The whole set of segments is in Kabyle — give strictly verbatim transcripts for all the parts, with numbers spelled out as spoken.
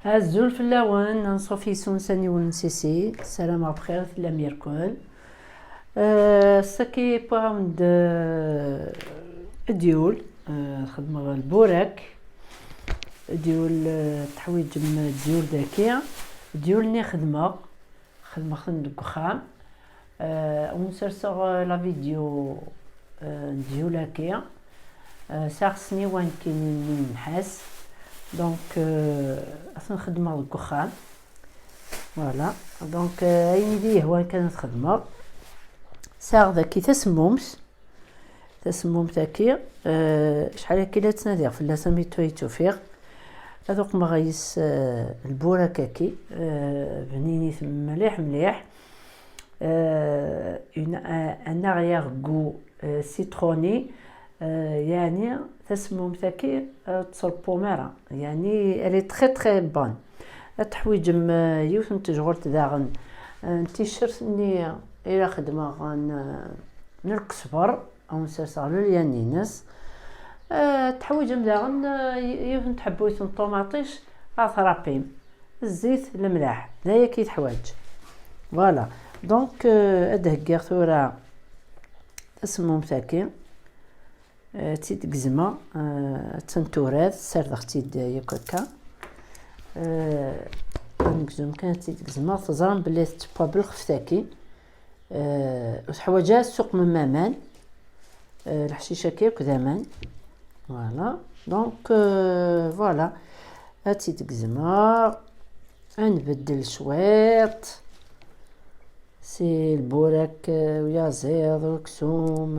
Azul fell-awen, anṣuf yes-wen s aniwel n Sisi, ssarameɣ bxir tellam irkel. Euh, ass-agi wwiɣ-awen-d, euh, adyul, euh, xedmeɣ lburak, adyul, euh, teḥwiǧem adyul daki, adyul-nni xedmeɣ, xedmeɣ-ten deg uxxam. Euh, ur serseɣ, euh, la vidéo, euh, n dyul-agi. Euh, sɛiɣ sniwan kan n nnḥas. Donc, euh, ad ten-xedmeɣ deg uxxam. Voilà. Donc, euh, ayen i d-yehwan kan ad xedmeɣ. Sɛiɣ daki tasemmumt. Tasemmumt-agi, euh, acḥal akka i la ttnadiɣ fell-as, am i tura i tt-ufiɣ. Ad uqmeɣ yes, euh, lburak-agi, euh, bninit mliḥ mliḥ. Euh, une, un, un arrière-goût, euh, citronné, euh, yeɛni tasemmumt-agi, euh, ur tettreppum ara, yeɛni elle est très très bonne. Ad teḥwiǧem, euh, yiwet n tejɣult daɣen, euh, n ticcert-nni i la xedmeɣ n, n lkesber, ad wen-serseɣ le lien-ines. Euh, teḥwiǧem daɣen, euh, yiwet n tḥebbuyt n ṭumaṭic, ad trapim. Zzit, lemleḥ, d aya i teḥwaǧ. Voilà. Donc, euh, ad d-heggiɣ tura tasemmumt-agi. Euh, ad tt-id-gezmeɣ, euh, attan turad, ssardeɣ-tt-id yakk akka. Euh, anegzum kan ad tt-id-gezmeɣ, teẓram belli tettewwa belxeft-agi. Euh, ur teḥwaǧ ara ad tessuqmem aman. Euh, leḥcic-agi akk d aman. Voilà. Donc, euh, voilà. Ad tt-id-gezmeɣ. Ad nbeddel cwiṭ. Si lburak, euh, uyaziḍ, aksum,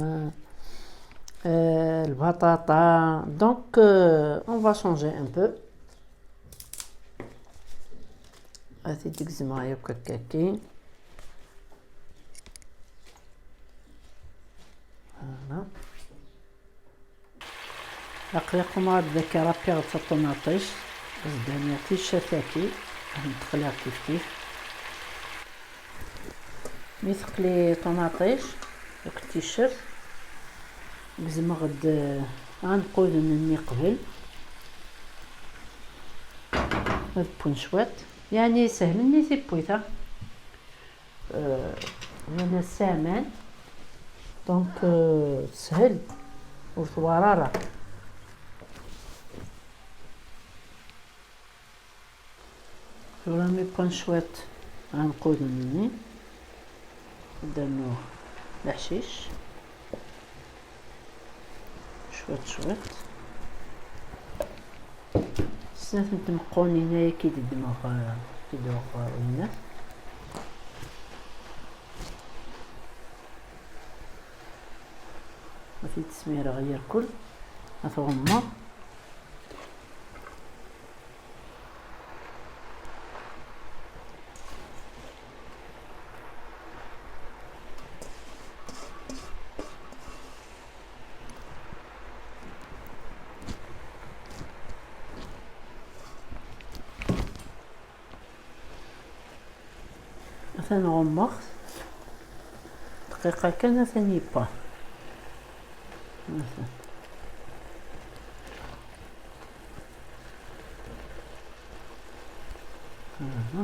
euh, lbaṭaṭa. Donc, euh, on va changer un peu. Ad t-id-gezmeɣ yakk akka-agi. Voilà. Aql-i qqumeɣ-d daki rapiɣ-d taṭumaṭic, as-d-rniɣ ticcert-agi, ad ten-d-qliɣ kifkif. Mi teqli ṭumaṭic akked ticcert, gezmeɣ-d, eh, anquden-nni qbel. Ad wwen cwiṭ, yeɛni sehlen i tiwwit, ha. Euh, yal ass aman. Donc, euh, teshel, ur tewɛer ara. Tura mi wwan cwiṭ anquden-nni, ad d-rnuɣ leḥcic. Cwiṭ, cwiṭ. Snat n tmeqqonin ay akka i d-ddmeɣ, eh, i d-uɣeɣ, eh, winnat. Ad t-id-smireɣ irkel, ad t-ɣummeɣ. Atan ɣummeɣ-t. Dqiqa kan, atan yewwa. Atan. Aha.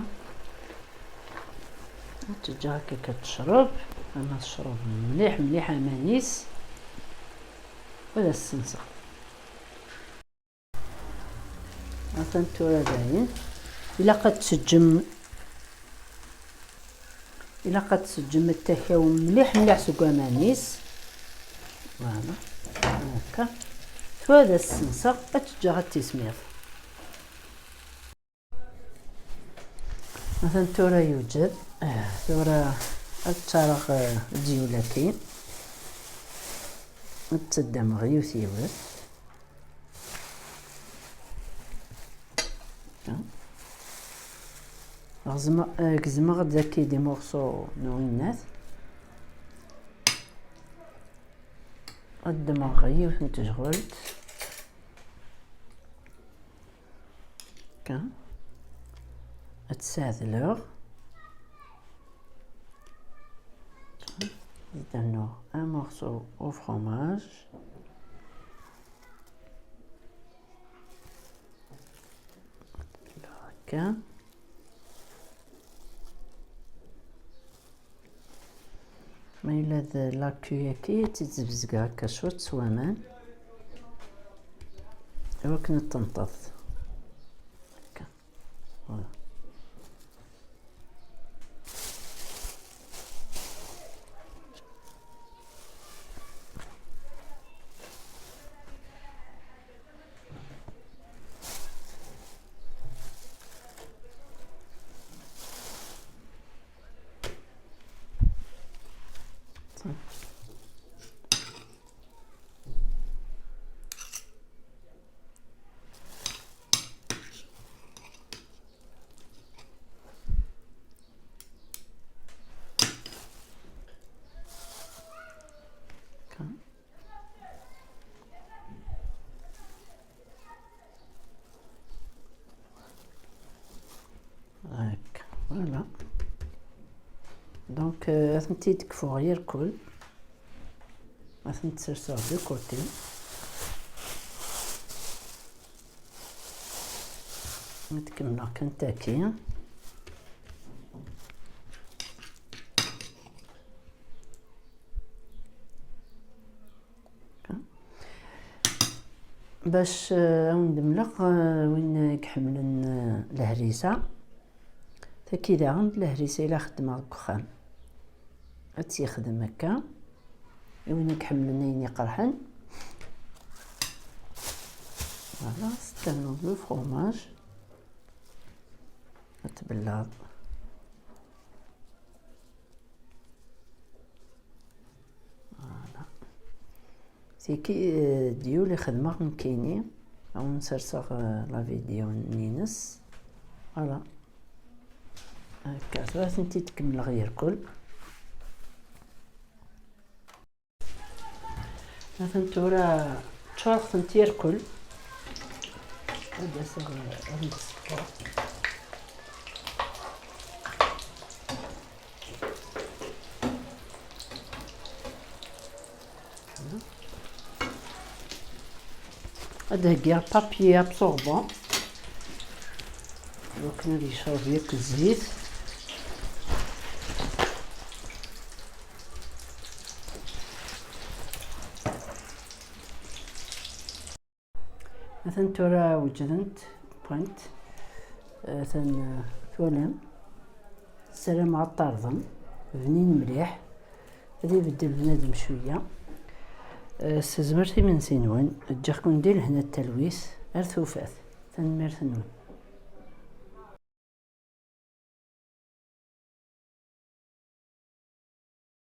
Ad teǧǧeɣ akka ad tecreb, ama tecreb mliḥ mliḥ aman-is, ad as-senseɣ. Atan tura dayen. Ilaq ad tseǧǧem, ilaq ad tseǧǧem ad takaw mliḥ mliḥ seg waman-is. Voilà. Akka. Tura ad as-senseɣ, ad tt-ǧǧeɣ ad tismiḍ. Atan tura yewjed. Eh, tura ad ččareɣ, eh, adyul-agi. Ad tt-ddmeɣ yiwet yiwet. Ɣezmeɣ, eh, gezmeɣ-d daki des morceaux n winnat. Ad ddmeɣ yiwet n tejɣelt. Akka. Ad tt-sɛedleɣ. Ad d-rnuɣ un morceau au fromage. Akka. Ma yella d la queue-agi, ad tt-id-zebzgeɣ akka cwiṭ s waman. Iwakken ad tenṭeḍ. Akka. Voilà. هكا، voilà. Donc, euh, ad tent-id-kfuɣ irkul. Ad tent-serseɣ de côté. Ad kemmleɣ kan tagi. Bac, eh, ad wen-d-mleɣ, eh, win i iḥemmlen, eh, lehrisa. Taki daɣen d lehrisa i la xeddmeɣ deg uxxam. Ad tt-yexdem akka. I win i iḥemmlen ayen iqerḥen. Voilà, ad ternuḍ le fromage. Ad tbellaḍ. Voilà. Tiki, eh, d yul i xedmeɣ nekkini. Ad wen-serseɣ, eh, la vidéo-nni-ines. Voilà. Akka, tura ad tent-id-kemmleɣ irkul. Atan tura ččureɣ-tent irkul. Ad d-aseɣ, ad d-sekkeɣ. Ad d-heggiɣ papier absorbant. Iwakken ad yecreb yakk zzit. Atan tura weǧdent, wwant. Atan, eh, twalam. Ssarameɣ ad ṭṭerḍen, bnin mliḥ. Ad ibeddel bnadem cwiya. Eh, s tezmert imensi-nwen, ǧǧiɣ-ken di lehna d talwit. Ar tufat. Tanemmirt-nwen.